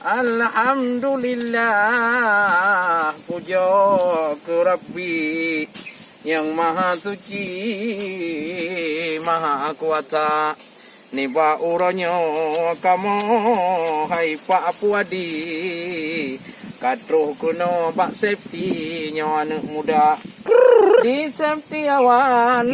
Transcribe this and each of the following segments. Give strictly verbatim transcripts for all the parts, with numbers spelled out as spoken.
Alhamdulillah, pujoe keu Rabbi nyang Maha Suci, Maha Kuasa. Nibak uroe nyoe kamoe hai Pak Puadi ka troh keunoe bak safety nyoe aneuk muda. Di safety awan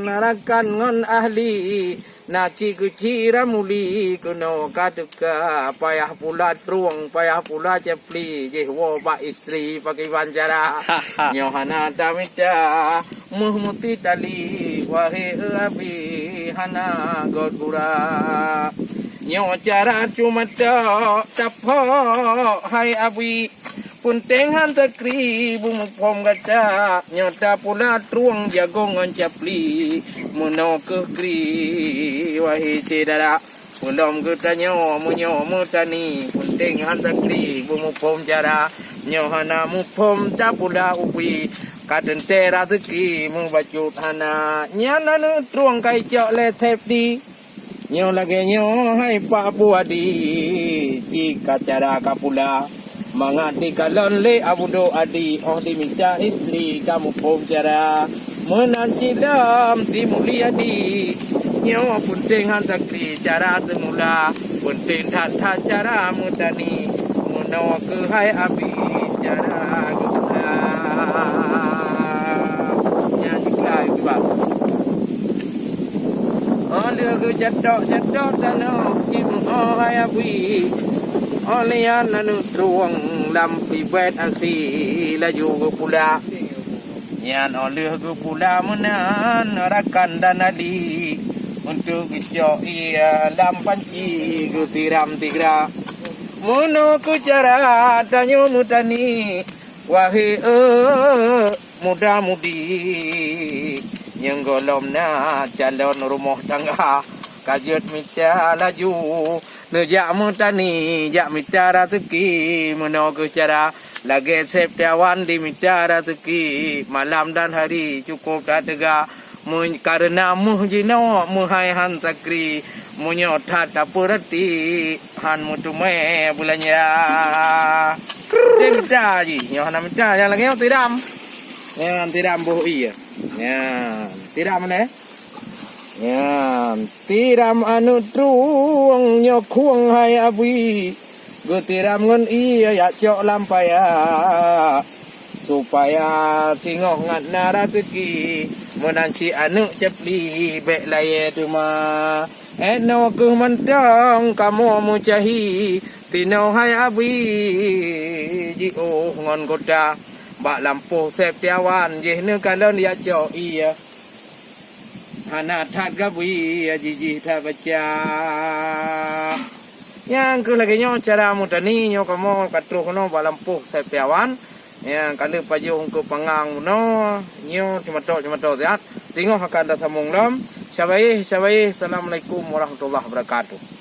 rakan ngon ahli. Na cit keuci ramuli keunoe ka teuka, payah pula trueng, payah pula capli, jih woe bak istri pakriban cara. Nyoe hana tamita, meuh muti tali, wahé e abi, hana göt gura. Nyoe cara cuma tok tapok hai abi. Peunteng han takri beumuphom gata, nyoe tapula trueng jagong ngon capli, meunoe keuh kri, wahé syedara. Peulom geutanyoe meunyoe meutani, peunteng han takri beumuphom cara, nyoe hana muphom tapula ubé, ka teuntée raseuki meubacut hana, nyan aneuk trueng ka icok lé safety. Nyoe lagée nyoe hai Pak Puadi, cit ka cara ka pula, mangat dikalon lé Abu Dok Adi, óh dimita istri ka muphom cara. Meunan cit lom Timuli Adi, nyoe peunteng han takri cara teumula, peunteng that-that cara meutani, meunoe keuh hai abi cara geupula. Nyan jipeukai ubak. Óh lheueh geucatok-catok tanoh jimeu'oh hai abi, óh lheueh nyan aneuk trueng lam pibet akhé laju geupula. Nyan óh lheueh geupula meunan rakan dan ahli, untuk geucok ie lam panci geutiram tigra. Meunoe keuh cara tanyoe meutani, wahé e muda-mudi, nyang gohlom na calon rumoh tangga, ka jeuet mita laju neujak meutani, jak mita raseuki, meunoe keuh cara lagée sép tiawan dimita raseuki, malam dan hari cukôp that teuga. Meu-, kareuna meuh jinoe meuhai han sakri, meunyoe that tapeurati han meuteumé beulanja. Deh mita jih, nyoe hana mita, nyang lagée nyoe tiram. Nyan tiram boh ie. Nyan, tiram lé. Nyan, tiram aneuk trueng nyoe khueng hai abi. Geutiram ngon ie jak cok lam paya, supaya singoh ngat na raseuki. Meunan cit aneuk cepli bék layée teuma. Enoe keuh mantong kamoe meucahi, tinoe hai abi jiôh ngon gota. Bak lampôh sép tiawan jih neukalon jak cok ie. Hana that gabui, jijih that baca. Nyang keuh lagée nyoe cara meutani nyoe kamoe ka troh keunoe bak lampôh sép tiawan. Nyang ka lheueh pajoh eungkôt pangang bunoe, nyoe cumatok-cumatok siat. Singoh akan tasambong lom. Syabaih, syabaih. Assalamualaikum warahmatullahi wabarakatuh.